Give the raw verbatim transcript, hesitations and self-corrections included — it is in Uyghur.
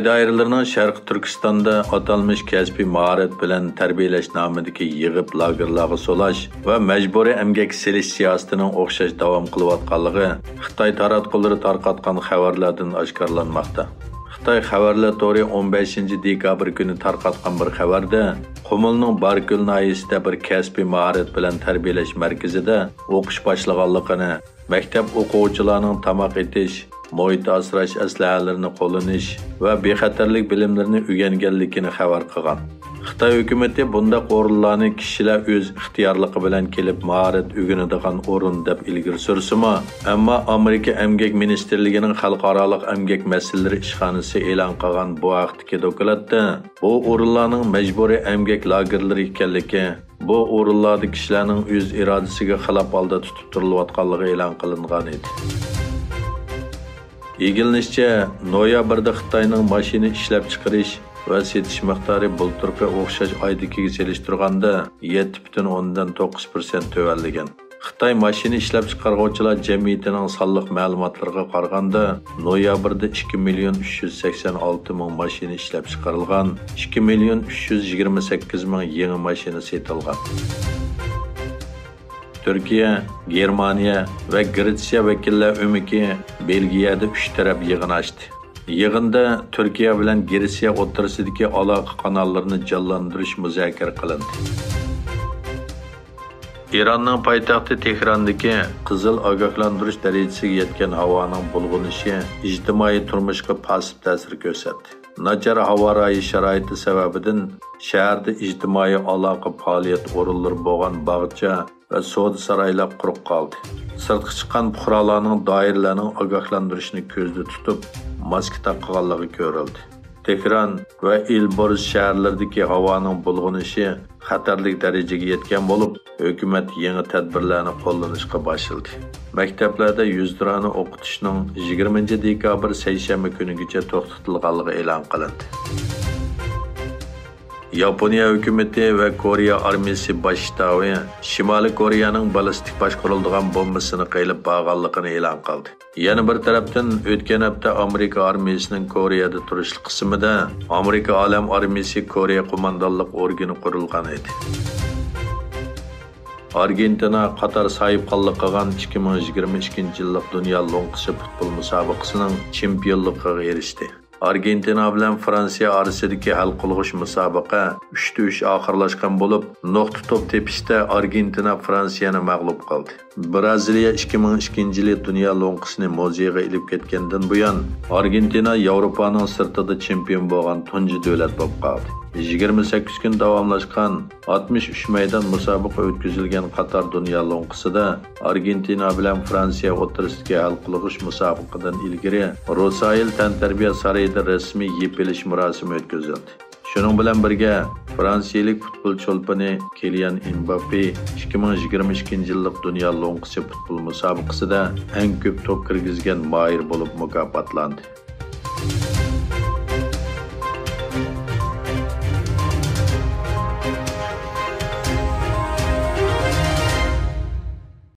دائىرىلىرىنىڭ شەرقىي تۈركىستاندا ئاتالمىش كەسپىي ماھارەت بىلەن تەربىيەلەش نامىدىكى يىغىپ لاگېرلارغا سولاش ۋە مەجبۇرىي ئەمگەك سېلىش سىياسىتىنىڭ ئوخشاش داۋام قىلىۋاتقانلىقى خىتاي تاراتقۇلىرى تارقاتقان خەۋەرلەردىن ئاشكارىلانماقتا. خىتاي خەۋەرلەر تورى ئون بەشىنچى دېكابىر كۈنى تارقاتقان بىر خەۋەردە، قۇمۇلنىڭ باركۆل ناھىيەسىدە بىر كەسپىي ماھارەت بىلەن تەربىيەلەش مەركىزىدە ئوقۇش باشلىغانلىقىنى، مەكتەپ ئوقۇغۇچىلارنىڭ تاماق ئېتىش، مۇھىت ئاسراش ئەسلىھەلىرىنى قوللىنىش ۋە بىخەتەرلىك بىلىملىرىنى ئۆگەنگەنلىكىنى خەۋەر قىلغان. خىتاي ھۆكۈمىتى بۇنداق ئورۇنلارنى كىشىلەر ئۆز ئىختىيارلىقى بىلەن كېلىپ ماھارەت ئۆگىنىدىغان ئورۇن دەپ ئىلگىرى سۈرسىمۇ، ئەمما ئامېرىكا ئەمگەك مىنىستىرلىكىنىڭ خەلقئارالىق ئەمگەك مەسىلىلىرى ئىشخانىسى ئېلان قىلغان بۇ ھەقتىكى دوكلاتتا بۇ ئورۇنلارنىڭ مەجبۇرىي ئەمگەك لاگېرلىرى ئىكەنلىكى، بۇ ئورۇنلاردا كىشىلەرنىڭ ئۆز ئىرادىسىگە خىلاپ ھالدا تۇتۇپ تۇرۇلۇۋاتقانلىقى ئېلان قىلىنغان ئىدى. ئىگىلىنىشىچە، نويابىردا خىتاينىڭ ماشىنا ئىشلەپچىقىرىش ۋە سېتىش مىقدارى بۇلتۇرقى ئوخشاش ئايدىكىگە سېلىشتۇرغاندا يەتتە پۈتۈن ئوندىن توققۇز پىرسەنت تۆۋەنلىگەن. خىتاي ماشىنا ئىشلەپچىقارغۇچىلار جەمئىيىتىنىڭ سانلىق مەلۇماتلىرىغا قارىغاندا، نويابىردا ئىككى مىليون ئۈچ يۈز سەكسەن ئالتە مىڭ ماشىنا ئىشلەپچىقىرىلغان، ئىككى مىليون ئۈچ يۈز يىگىرمە سەككىز مىڭ يېڭى ماشىنا سېتىلغان. تۈركىيە، گېرمانىيە ۋە گرېتسىيە ۋەكىللەر ئۆمىكى بېلگىيەدە ئۈچ تەرەپ يىغىن ئاچتى. يىغىندا تۈركىيە بىلەن گرېتسىيە ئوتتۇرىسىدىكى ئالاقە قاناللىرىنى جانلاندۇرۇش مۇزاكىرە قىلىندى. ئىراننىڭ پايتەختى تېھراندىكى قىزىل ئاگاھلاندۇرۇش دەرىجىسىگە يەتكەن ھاۋانىڭ بۇلغىنىشى ئىجتىمائىي تۇرمۇشقا پاسسىپ تەسىر كۆرسەتتى. ناچار ھاۋا رايى شارائىتى سەۋەبىدىن شەھەردە ئىجتىمائىي ئالاقە پائالىيەت ئورۇنلىرى بولغان باغچە ۋە سودا سارايلار قۇرۇق قالدى. سىرتقا چىققان پۇقرالارنىڭ دائىرىلەرنىڭ ئاگاھلاندۇرۇشىنى كۆزدە تۇتۇپ، ماسكا تاقىغانلىقى كۆرۈلدى. تېھران ۋە ئېلبورز شەھەرلىرىدىكى ھاۋانىڭ بۇلغىنىشى خەتەرلىك دەرىجىگە يەتكەن بولۇپ، ھۆكۈمەت يېڭى تەدبىرلەرنى قوللىنىشقا باشلىدى. مەكتەپلەردە يۈزتۇرانە ئوقۇتۇشنىڭ يىگىرمىنچى دېكابىر سەيشەنبە كۈنىگىچە توختىتىلغانلىقى ئېلان قىلىندى. ياپونىيە ھۆكۈمىتى ۋە كورېيە ئارمىيىسى باش شتابى شىمالىي كورېيەنىڭ بالىستىك باشقۇرۇلىدىغان بومبىسىنى قىلىپ بارغانلىقىنى ئېلان قىلدى. يەنە بىر تەرەپتىن، ئۆتكەن ھەپتە ئامېرىكا ئارمىيىسىنىڭ كورېيەدە تۇرۇشلۇق قىسمىدا ئامېرىكا ئالەم ئارمىيىسى كورېيە قوماندانلىق ئورگىنى قۇرۇلغان ئىدى. ئارگېنتىنا قاتار ساھىبخانلىق قىلغان ئىككى مىڭ يىگىرمە ئىككىنچى يىللىق دۇنيا لوڭقىسى پۇتبول مۇسابىقىسىنىڭ چېمپىيونلۇقىغا ئېرىشتى. ئارگېنتىنا بىلەن فرانسىيە ئارىسىدىكى ھەل قىلغۇچ مۇسابىقە ئۈچتە ئۈچ ئاخىرلاشقان بولۇپ، نۇقتا توپ تېپىشتا ئارگېنتىنا فرانسىيەنى مەغلۇپ قىلدى. برازىلىيە ئىككى مىڭ ئىككىنچى يىلى دۇنيا لوڭقىسىنى مۇزېيغا ئېلىپ كەتكەندىن بۇيان، ئارگېنتىنا ياۋروپانىڭ سىرتىدا چېمپىيون بولغان تۇنجى دۆلەت بولۇپ قالدى. يىگىرمە سەككىز كۈن داۋاملاشقان ئاتمىش ئۈچ مەيدان مۇسابىقە ئۆتكۈزۈلگەن قاتار دۇنيا لوڭقىسىدا ئارگېنتىنا بىلەن فرانسىيە ئوتتۇرىسىدىكى ھەل قىلغۇچ مۇسابىقىدىن ئىلگىرى روسايېل تەنتەربىيە سارىيىدا رەسمىي يېپىلىش مۇراسىمى ئۆتكۈزۈلدى. شۇنىڭ بىلەن بىرگە، فرانسىيەلىك پۇتبول چولپىنى كىلىيان ئېمباپپې ئىككى مىڭ يىگىرمە ئىككىنچى يىللىق دۇنيا لوڭقىسى پۇتبول مۇسابىقىسىدە ئەڭ كۆپ توپ كىرگۈزگەن ماھىر بولۇپ مۇكاپاتلاندى.